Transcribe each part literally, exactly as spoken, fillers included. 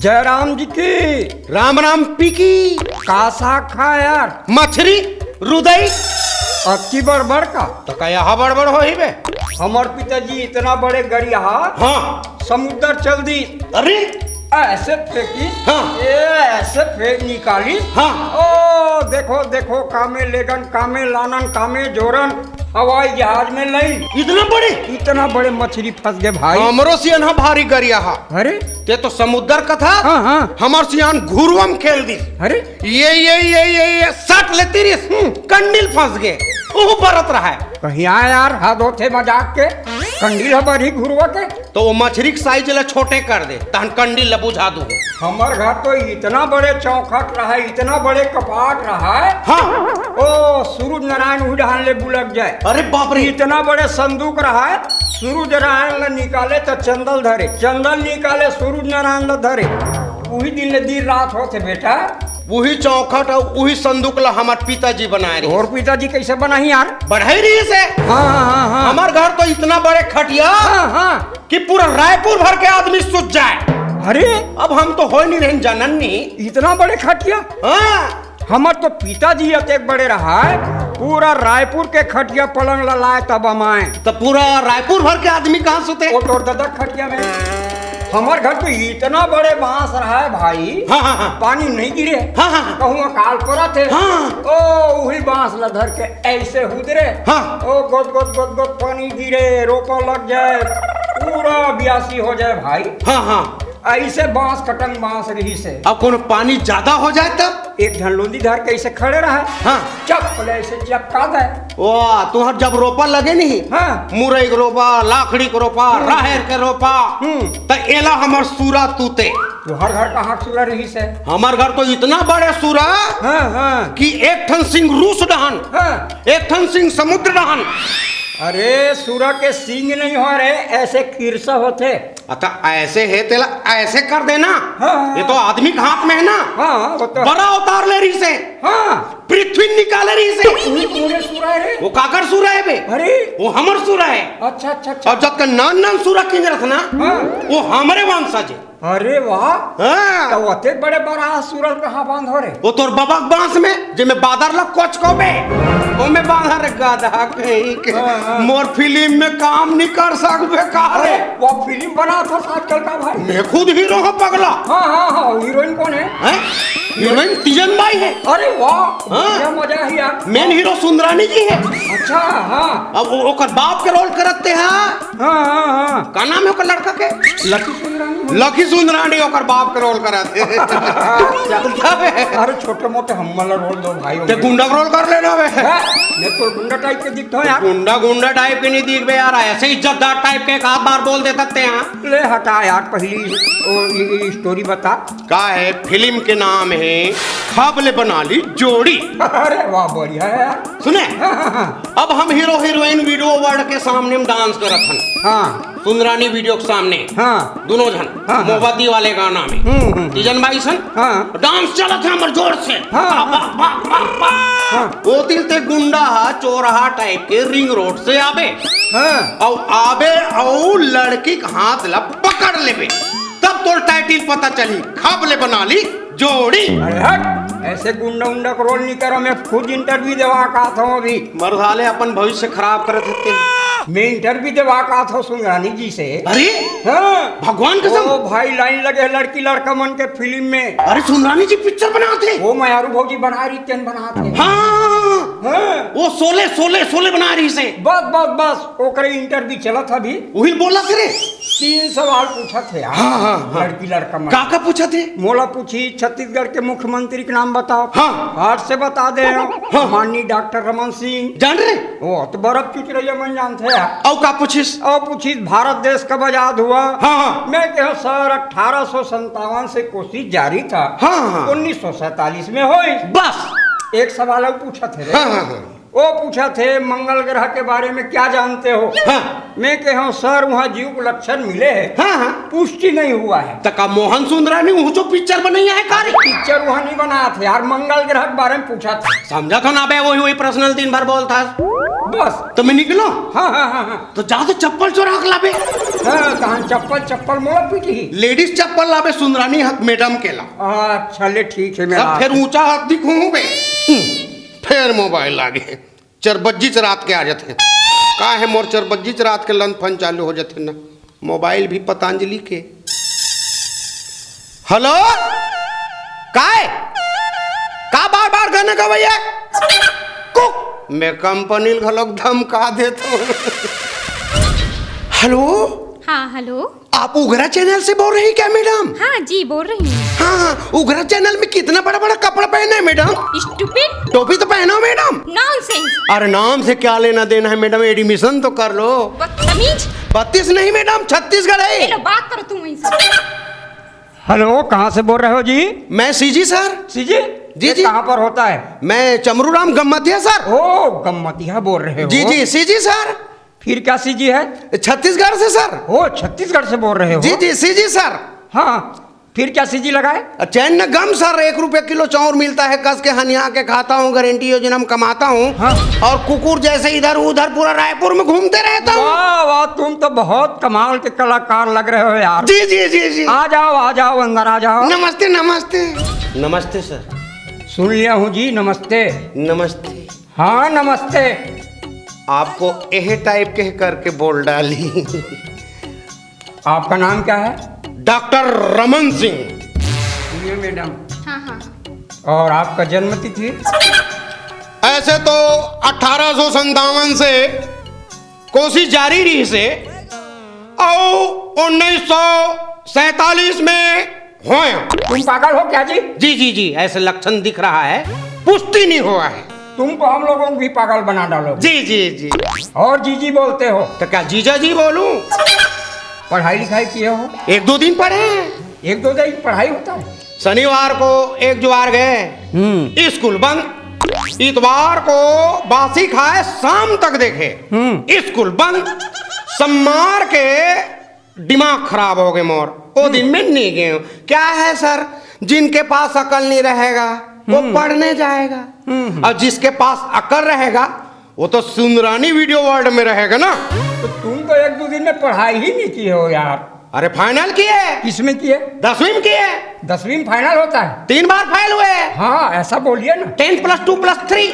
जय राम जी की। राम राम पी की। का साग खा यार? मछरी, रुदई। अतकी बड़बड़ का? त का यहाँ बड़बड़ होही बे? हमर पिताजी इतना बड़े गरिया हा, हाँ। समुद्र चल दी। अरे? ऐसे फेंकी, हाँ। ये ऐसे फेंक निकाली। हाँ। ओ, देखो, देखो, कामे लेगन, कामे लानन, कामे जोरन, हवाई जहाज में लइन। इतना बड़े? इतना बड़े मछरी फंस गए भाई। हमरो सियन हा भारी गरिया हा। अरे? ते तो समुद्र का था। हाँ, हाँ। हमर सियान घुरुआ म खेल दिस। अरे? ये, ये, ये, ये, ये सट लेती रिस। हम्म। कंडील फंस गए। ओहू बरत रहा है। कहीं आ यार, हद होथे मजाक के। कंडील ह बरही घुरुआ के। तो वो मछरी के साइज ला छोटे कर दे, तहन कंडील ला बुझा दूँ। हमर घर तो इतना बड़े चौखट रहा है, इतना बड़े कपाट रहा है। हाँ। ओ, सूरज नारायण उही डहान ले बुलक जाए। अरे बाप रे। इतना बड़े संदूक रहा है, सूरज नारायण ला निकाले त चंदल धरे, चंदल निकाले सूरज नारायण ला धरे। उही दिन ले दिन रात होथे बेटा। उही चौखट अउ उही संदूक ला हमर पिताजी बनाए रहिस। और पिताजी कैसे बनाही यार? बढ़ाई रहिस हे। हाँ, हाँ, हाँ, हाँ। हमर घर तो इतना बड़े खटिया हाँ, हाँ। कि पूरा रायपुर भर के आदमी सुत जाए। अरे? अब हम तो होय नहीं रहन जानन नहीं। इतना बड़े खटिया? हाँ। हमर तो पिताजी अतेक बड़े रहा है, पूरा रायपुर के खटिया पलंग ला लाए तब हम आए। तो पूरा रायपुर भर के आदमी कहाँ सुते? वो तोर दादा खटिया में। हमर घर तो इतना बड़े बांस रहा है भाई, हाँ, हाँ, हाँ। पानी नहीं गिरे। हाँ, हाँ, हाँ। कहूँ अकाल पड़त हे। हाँ। ओ, उही बांस ला धर के ऐसे हुदरे। हाँ। ओ, गोद, गोद, गोद, गोद पानी गिरे, रोपा लग जाए, पूरा बियासी हो जाए भाई। हाँ, हाँ। ऐसे बांस कटंग बांस रहिस हे। अब कोनो पानी ज्यादा हो जाए तब? एक झन लोंदी धर के ऐसे खड़े रहा। हाँ। चप ले ऐसे चपका दे। वाह, तुहर जब रोपा लगे नहीं, हाँ। मुरई के रोपा, लाखड़ी के रोपा, हम्म। राहेर के रोपा, हम्म। त एला हमर सूरा तूते। तुहर घर कहाँ सूरा रहिस हे? हमर घर तो इतना बड़े सूरा हाँ, हाँ। कि एक ठन सिंग रूस डहन, हाँ। एक ठन सिंग समुद्र डहन। अरे, सूरा के सिंग नहीं हो रे, ऐसे किरसा होथे। अच्छा, ऐसे हे तेला ऐसे कर देना। हाँ, हाँ। ये तो आदमी के हाथ में है ना। हाँ, वो तो बड़ा अवतार ले रहिस हे। हाँ। पृथ्वी निकाले रहिस हे। वो कोने सूरा है रे? वो काकर सूरा है बे? अरे। वो हमर सूरा है। अच्छा, अच्छा, अच्छा। और जतका नान नान सूरा किंजरत ना, हाँ। वो हमरे वंशज है। अरे वाह। हाँ। तो ओते बड़े बड़ा सूरज कहाँ बांध हो रे? वो तोर बबक बांस में, जेमे बादर ला कोच को बे, ओमे बांधा रे गाधा कहीं के। हाँ, हाँ। मोर फिल्म में काम नहीं कर सकबे का रे? अरे, वो फिल्म बनात हो आजकल का भाई। मैं खुद हीरो हूँ पगला। हाँ, हाँ, हाँ, हीरोइन कौन है? हैं? हीरोइन तीजन बाई है। अरे वाह, हाँ। क्या मजा है यार। मेन हीरो सुंदरानी जी है। अच्छा, हाँ। अब वो, ओकर बाप के रोल करते हैं। हाँ, हाँ, हाँ। का नाम है ओकर लड़का के? लकी सुंदरानी। लकी सुंदरानी ओकर बाप के रोल करत हे। चलता बे। अरे छोटे मोटे हमला रोल दो भाई। ते गुंडा के रोल कर लेना बे। हाँ, मैं तो गुंडा टाइप के दिखता हूँ यार। गुंडा, गुंडा टाइप के नहीं दिखबे यार, ऐसे इज्जतदार टाइप के एक आध बार बोल दे सकते हैं। ले हटा यार, पहली ओ, ये, ये स्टोरी बता। का है, फिल्म के नाम है खब ले बना ली जोड़ी। अरे वाह, बढ़िया है यार। सुने, हाँ, हाँ, हाँ। अब हम हीरो हीरोइन वीडियो वर्ल्ड के सामने में डांस करत हन। हाँ। सुंदरानी वीडियो के सामने। हाँ। दोनों झन हाँ, हाँ। मोमबत्ती वाले गाना में। हम्म, हम्म। Teejan by sun. हाँ। डांस चलत है हमर जोर से। हाँ, बा, हाँ। बा, बा, बा, बा। हाँ। ओ तिल ते गुंडा हा चोरहा टाइप के रिंग रोड से आबे। हाँ। अउ आबे अउ लड़की के हाथ ला पकड़ लेबे। तब तोर टाइटिल पता चली, खब ले बना ली जोड़ी। अरे हट, ऐसे गुंडा उंडा को रोल नहीं करो, मैं खुद इंटरव्यू देवा का था अभी। मरसाले अपन भविष्य खराब करत हते। मैं इंटरव्यू देवा का था सुंदरानी जी से। अरे? हाँ। भगवान कसम। ओ भाई, लाइन लगे है लड़की लड़का मन के फिल्म में। अरे सुंदरानी जी पिक्चर बनात हे। वो मयारू भौजी बना रही, तेन बनात हे। हाँ। हाँ। वो शोले, शोले, शोले बना रहिस हे। बस, बस, बस, ओकरे इंटरव्यू चलत हे अभी। उही बोलत हे रे। तीन सवाल पूछत हे यार। हाँ, हाँ, हाँ। लड़की लड़का मन। का, का पूछत हे? मोला पूछिस, छत्तीसगढ़ के मुख्यमंत्री के नाम बताओ। हाँ। हार्ट से बता दे हो। हाँ। माननीय डॉक्टर रमन सिंह। जान रे। वो तो बर्फ चुचरैया मन जानथे यार। अउ का पूछिस? अउ पूछिस, भारत देश कब आजाद हुआ? हाँ, हाँ। मैं कहेंव सर, अठारह सौ संतावन से कोशिश जारी था। हाँ, हाँ। उन्नीस सौ सैंतालीस में होइस। बस। एक सवाल अउ पूछत हे रे। हाँ, हाँ, हाँ। वो पूछत हे, मंगल ग्रह के बारे में क्या जानते हो? हाँ। मैं कहे हँव, सर, वहाँ जीव के लक्षण मिले हे, हाँ, हाँ। पुष्टि नहीं हुआ है। त का मोहन सुंदरानी उहचो पिक्चर बनइया हे का रे? पिक्चर वहाँ नहीं बनात हे यार, मंगल ग्रह के बारे में पूछत हे। समझत हँव ना बे, वही वही पर्सनल दिन भर बोलत हस। बस। त मैं निकलँव? हाँ, हाँ, हाँ, हाँ। त जा तो चप्पल चोरा के लाबे। हाँ, कहाँ चप्पल, चप्पल मोला पीटही। लेडीज चप्पल लाबे, सुंदरानी हक मैडम के ला। अच्छा ले, ठीक हे, मैं सब ला- फेर ऊँचा हाथ दिखहूँ बे। हम्म, फेर मोबाइल लागे। चरबज्जीच रात के आ जाथे। का हे, मोर चरबज्जीच रात के लंदफंद चालू हो जाथे ना। मोबाइल भी पतंजलि के। हेलो, काय? का बार बार गाना गवइया? कुक, मैं कंपनी ल घलोक धमका देथँव। हेलो। हाँ, हेलो। आप उगरा चैनल से बोल रही क्या मैडम? हाँ जी, बोल रही हूँ। हाँ, हाँ, उगरा चैनल में कितना बड़ा बड़ा कपड़ा पहना है मैडम? स्टूपिड। टोपी तो पहनो मैडम। नॉनसेंस। अरे नाम से क्या लेना देना है मैडम, एडमिशन तो कर लो। बदतमीज। बत्तीस नहीं मैडम, छत्तीसगढ़ है। चलो बात करो तुम वहीं से। हेलो, कहाँ से बोल रहे हो जी? मैं सीजी सर। सीजी? जी, ये जी। कहाँ पर होता है? मैं चमरूराम गम्मतिया सर। ओ, गम्मतिया बोल रहे हो? जी, जी, सीजी सर। फिर क्या सीजी है? छत्तीसगढ़ से सर। ओ, छत्तीसगढ़ से बोल रहे हो? जी, जी, सीजी सर। हाँ, फिर क्या सीजी लगाए? चैन न गम सर, एक रुपये किलो चाउर मिलता है, कस के हनिया के खाता हूँ, गारंटी योजना में कमाता हूँ। हाँ। और कुकुर जैसे इधर उधर पूरा रायपुर में घूमते रहता हूँ। वाह, वाह, तुम तो बहुत कमाल के कलाकार लग रहे हो यार। जी, जी, जी, जी। आ जाओ, आ जाओ, अंदर आ जाओ। नमस्ते, नमस्ते। नमस्ते सर। सुन लिया हूँ जी, नमस्ते। नमस्ते। हाँ, नमस्ते। आपको एह टाइप के करके बोल डाली। आपका नाम क्या है? डॉक्टर रमन सिंह। सुनिए मैडम। हाँ, हाँ। और आपका जन्म तिथि? ऐसे तो अठारह सौ संतावन से कोशिश जारी रहिसे, अउ उन्नीस सौ सैंतालीस में होय। तुम पागल हो क्या जी? जी, जी, जी, ऐसे लक्षण दिख रहा है, पुष्टि नहीं हुआ है। तुम तो हम लोगों को भी पागल बना डालोगे। जी, जी, जी। और जीजी बोलते हो। तो क्या जीजा जी बोलूं? पढ़ाई लिखाई किए हो? एक दो दिन पढ़े हैं। एक दो दिन पढ़ाई होता है? शनिवार को एक जुआर गए, हम्म। स्कूल बंद। इतवार को बासी खाए शाम तक देखे, हम्म। स्कूल बंद। सोमवार के दिमाग खराब हो गए मोर, ओ दिन में नहीं गए। क्या है सर, जिनके पास अकल नहीं रहेगा, वो हम्म। पढ़ने जाएगा, हम्म। और जिसके पास अकल रहेगा, वो तो सुंदरानी वीडियो वर्ल्ड में रहेगा ना। तो तुम तो एक दो दिन में पढ़ाई ही नहीं किए हो यार। अरे फाइनल किए। किसमें किए? दसवीं में किए। दसवीं में फाइनल होता है? तीन बार फेल हुए। हाँ, ऐसा बोलिए ना। Ten plus two plus three।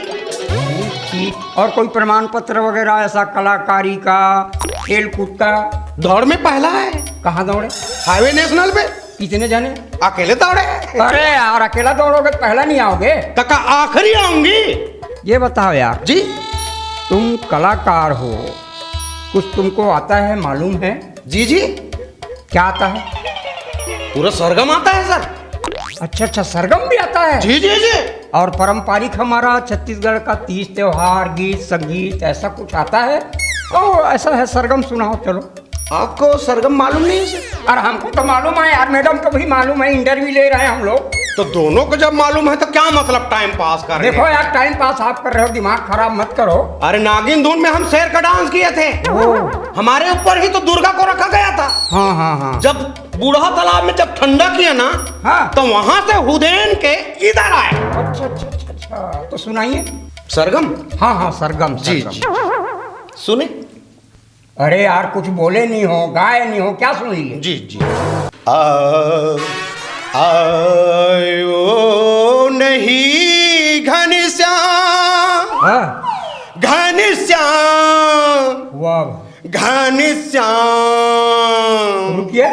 ठीक। और कोई प्रमाण पत्र वगैरह ऐसा कलाकारी का, खेल कूद का? दौड़ में पहला है। कहाँ दौड़े? हाईवे नेशनल पे। कितने जने? अकेले दौड़े। अरे यार, अकेला दौड़ोगे तो पहला नहीं आओगे। तो का आखिरी आऊंगी। ये बताओ यार। जी। तुम कलाकार हो, कुछ तुमको आता है, मालूम है? जी, जी। क्या आता है? पूरा सरगम आता है सर। अच्छा, अच्छा, सरगम भी आता है? जी, जी, जी। और पारंपरिक हमारा छत्तीसगढ़ का तीज त्योहार, गीत संगीत, ऐसा कुछ आता है? ओ, ऐसा है, सरगम सुनाओ, चलो। आपको सरगम मालूम नहीं है सर? अरे, हमको तो मालूम है यार, मैडम को भी मालूम है, इंटरव्यू ले रहे हैं हम लोग। तो दोनों को जब मालूम है तो क्या मतलब टाइम पास कर रहे देखो हैं? यार, टाइम पास आप कर रहे हो, दिमाग खराब मत करो। अरे, नागिन धुन में हम शेर का डांस किए थे। ओ। हमारे ऊपर ही तो दुर्गा को रखा गया था। हाँ, हाँ, हाँ। जब बूढ़ा तालाब में जब ठंडा किया ना, हाँ। तो वहां से हुदैन के इधर आए। अच्छा, अच्छा, अच्छा, अच्छा। तो सुनाइए। सरगम? हाँ, हाँ, सरगम, जी, सरगम। जी। सुने? अरे यार, कुछ बोले नहीं हो, गाए नहीं हो, क्या सुन लिए? जी, जी। आ, आयो नहीं घनश्याम, हाँ। घनश्याम, वाह। घनश्याम। रुकिए।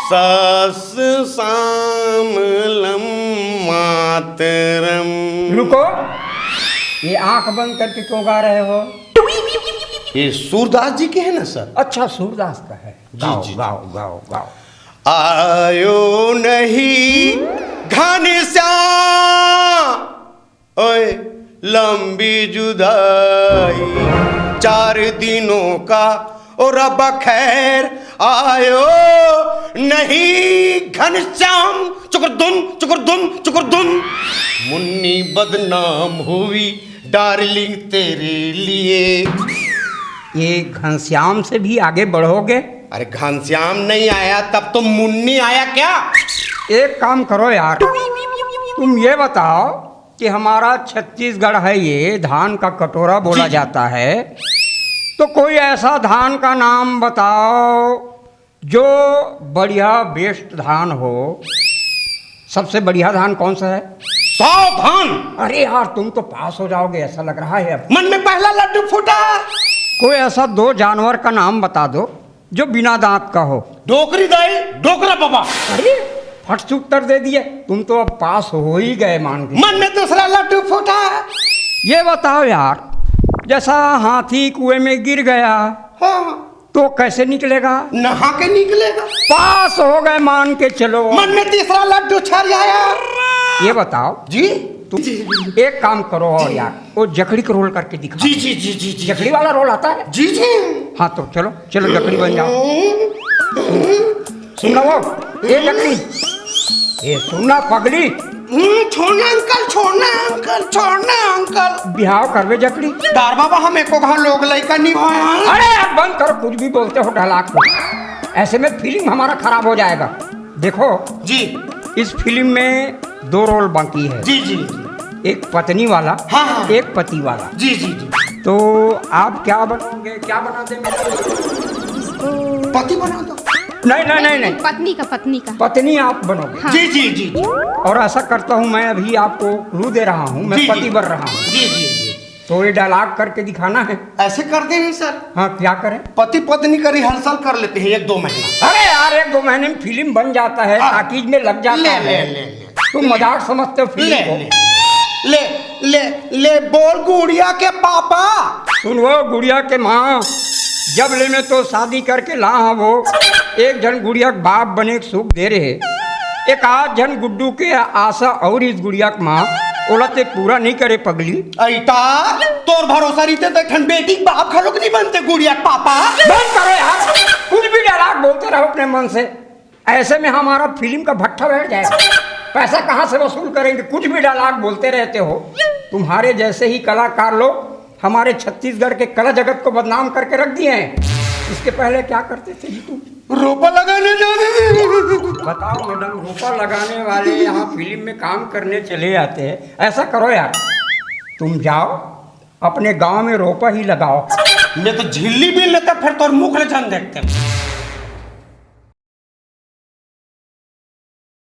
सस सामलम मातरम। रुको, ये आंख बंद करके क्यों गा रहे हो? ये सूरदास जी के है ना सर? अच्छा, सूरदास का है। जी, गाओ, जी, जी। गाओ, गाओ, गाओ। आयो नहीं घनश्याम, ओए लंबी जुदाई, चार दिनों का, और अब खैर आयो नहीं घनश्याम। चुकुरदुन, चुकुरदुन, चुकुरदुन। मुन्नी बदनाम हुई, डार्लिंग तेरे लिए। ये घनश्याम से भी आगे बढ़ोगे? अरे, घनश्याम नहीं आया तब तो मुन्नी आया क्या? एक काम करो यार, तुम ये बताओ कि हमारा छत्तीसगढ़ है, ये धान का कटोरा बोला जी, जी। जाता है, तो कोई ऐसा धान का नाम बताओ जो बढ़िया, बेस्ट धान हो। सबसे बढ़िया धान कौन सा है? सावधान। अरे यार, तुम तो पास हो जाओगे ऐसा लग रहा है अब। मन में पहला लड्डू फूटा। कोई ऐसा दो जानवर का नाम बता दो जो बिना दांत का हो। डोकरी दाई, डोकरा बाबा। अरे, फट से उत्तर दे दिए, तुम तो अब पास हो ही गए मान के। मन में दूसरा लड्डू फूटा। ये बताओ यार, जैसा हाथी कुएं में गिर गया, हाँ। तो कैसे निकलेगा? नहा के निकलेगा। पास हो गए मान के चलो। मन में तीसरा लड्डू छर आया। ये बताओ जी। तुम जी। एक काम करो और यार, वो जकड़ी का रोल करके दिखा। जी जी जी जी जी। जकड़ी वाला रोल आता है? जी जी। हाँ, तो चलो, चलो जकड़ी बन जाओ। सुन ना वो, ए जकड़ी, ए सुन ना पगली। हम्म, छोड़ना अंकल, छोड़ना अंकल, छोड़ना अंकल। बिहाव करबे जकड़ी। दार बाबा, हम एको घाव लोग लइका नहीं होए हैं। अरे यार, बंद करो, कुछ भी बोलते हो डायलॉग को। ऐसे में फीलिंग हमारा खराब हो जाएगा। देखो जी। इस फिल्म में दो रोल बाकी है। जी जी जी। एक पत्नी वाला, हाँ, हाँ। एक पति वाला। जी जी जी। तो आप क्या बनोगे, क्या बना दे? पति बना दो। नहीं नहीं नहीं नहीं। पत्नी का, पत्नी का। पत्नी आप बनोगे। हाँ। जी जी जी जी। और ऐसा करता हूँ, मैं अभी आपको क्लू दे रहा हूँ, मैं जी, जी। पति बन रहा हूँ। जी जी जी। तो ये डायलॉग करके दिखाना है। ऐसे कर दे हैं सर। हाँ, क्या करें? पति पत्नी का रिहर्सल कर लेते हैं एक दो महीना। अरे यार, एक दो महीने में फिल्म बन जाता है, हाँ। टाकीज में लग जाता ले, है। ले, ले, ले। तुम मजाक समझते हो फिल्म ले, को? ले, ले, ले, ले, बोल गुड़िया के पापा। सुन वो गुड़िया के माँ, जब ले मैं तो शादी करके ला हाँ वो, एक झन गुड़िया के बाप बने के सुख दे रहे, एक आध झन गुड्डू के आशा और इस गुड़िया के माँ, ओला ते पूरा नहीं करे पगली। ऐता तोर भरोसा रहिते तो एक ठन बेटी के बाप घलोक नहीं बनते गुड़िया के पापा। बंद करो यार, कुछ भी डायलॉग बोलते रहो अपने मन से। ऐसे में हमारा फिल्म का भट्ठा बैठ जाएगा। पैसा कहाँ से वसूल करेंगे? कुछ भी डायलॉग बोलते रहते हो। तुम्हारे जैसे ही कलाकार लोग हमारे छत्तीसगढ़ के कला जगत को बदनाम करके रख दिए हैं। इसके पहले क्या करते थे जी तुम? रोपा लगाने जाते थे। बताओ मैडम, रोपा लगाने वाले यहाँ फिल्म में काम करने चले जाते हैं। ऐसा करो यार, तुम जाओ अपने गांव में रोपा ही लगाओ। मैं तो झिल्ली भी लेता, फिर तोर मुख ले जान देखते।